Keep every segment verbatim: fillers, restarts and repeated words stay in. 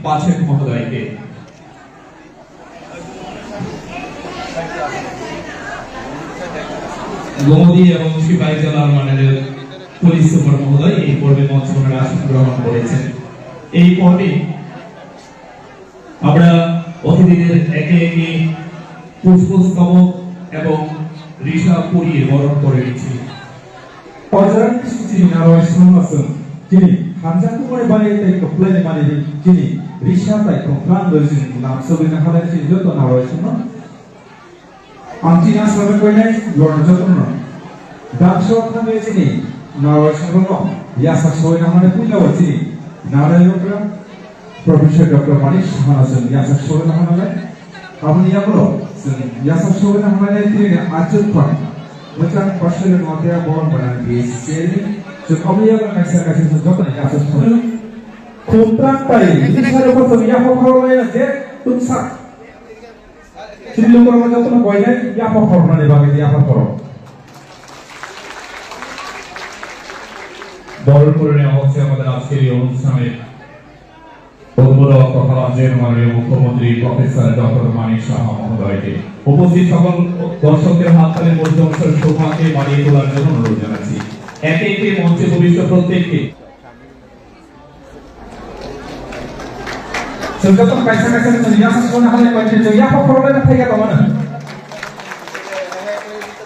পাঠক মহোদয়কে। গোমতী এবং সিপাহীজলার মাননীয় পুলিশ সুপার মহোদয় এই পর্বে মঞ্চে ওনারা আসন গ্রহণ করেছেন। এই পর্বে আমরা অতিথিদের একে একে পুষ্পস্তবক এবং ঋষা পরিয়ে বরণ করে নিচ্ছি। Ojarang kisi chini narwai songma chwng chini hamjakmani bari tei kwplai mani chini risa tai kwplang rwi chini lamsogwi nahalai chini joto narwai songma. Ang chini aswk koinai lorna jotono. Dakso thangwi chini narwai songma yasa soi nahalai puila o chini narwai okra Professor Doctor Manik Sahana chwng yasa soi nahalai. Aboni yagulo chwng yasa sogwi na hwnwi tini ni achuk phan. Mwchang Pastor Notia Boron Banan B S C chairman. Chwng aboni yagulo kaisa kaisa chwng joto ni yasa sogwi. Khumtang pai, bini sari kotor yapha khoroknai je tumsa. Chini lukurok joto no koinai yapha khoroknani bagwi yapha khorok. বরণ করে নেওয়া হচ্ছে আমাদের আজকের এই অনুষ্ঠানে। উদ্বোধক তথা রাজ্যের মাননীয় মুখ্যমন্ত্রী প্রফেসর ডক্টর মানিক সাহা মহোদয়কে, উপস্থিত সকল দর্শকদের হাততালি মঞ্চ অংশের সৌভাগ্যে বাড়িয়ে তোলার জন্য অনুরোধ জানাচ্ছি। একে একে মঞ্চে উপবিষ্ট প্রত্যেককে। Chwng joto kaisa kaisa chwng yasa sona hwnwi koi chwng yapha khoroknai thaiga tongmani.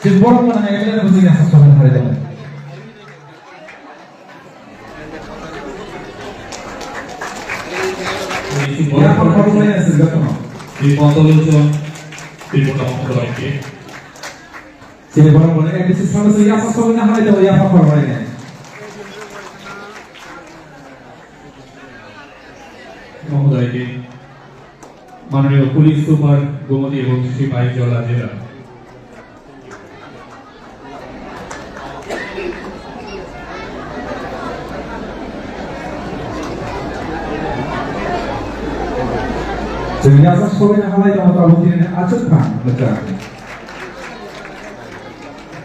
Chwng borok mano hai khe chwng yasa sona hwnwi tongmani. Yapha khoroknai aswk jotono. Sri Pantalochon, Sri Purnama Mukherjee. Chini borok mano A D C sama se yasa sogwi na hai to yapha khoroknai ne. মহোদয়কে, মাননীয় police super Gomti এবং সিপাহীজলা জেলা। Chwng yasa sogwi na halai tongma tabuk tini achuk phan mwchang.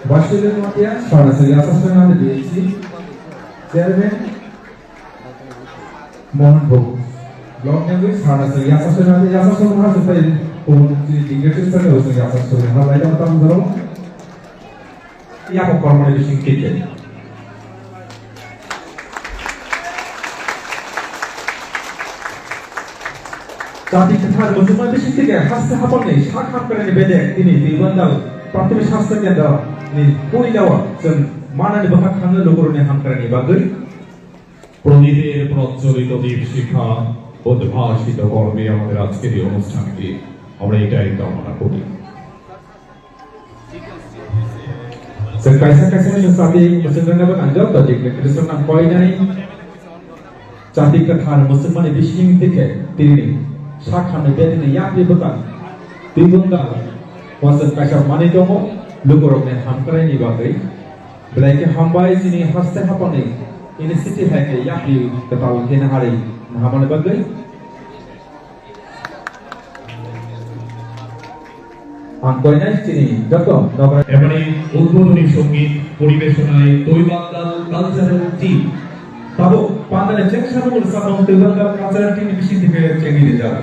Basilio Matia, Sarasari Yasa Sogwi na D C, Chairman, Mohan Bhog. Lok nengwi sana se yasa se na yasa se na se pai pon chini dignitaries ta ko se yasa se na lai ta tam daro. Ya ko kormo ni bising kit de. Jati kwthar muchungma bising kit de haste hapang ni sak ham kare ni bedek tini twi bandal prathamik sastha kendra ni pui dawa chwng manani bwkha khangno lukurokni ham kare ni bagwi. প্রদীপের প্রজ্বলিত দীপশিখা, উদ্ভাসিত করবে আমাদের আজকের এই অনুষ্ঠানকে। আমরা এটাই কামনা করি। Chwng kaisa kaisa ni chwng chati mwchwng rwna bo nang jok to jik le Kristo nang koi nai. Chati kwthar mwchwngmani bising dikhe tini sak hamni bedini yakni bwkang twi bwkang bo chwng kaisa manwi tongo lukurokni hamkraini bagwi. Belai khe hambai chini haste hapangni initiative hai khe yapri kwtal khe naharwi naharmani bagwi. Ang koinai chini joto dogra. এবারে উদ্বোধনী সঙ্গীত পরিবেশনায় দৈবান্দাল cultural team. Tabuk pandani chengsa rwmani samung Dwibandal Cultural Team ni bising theke chengwi rijak.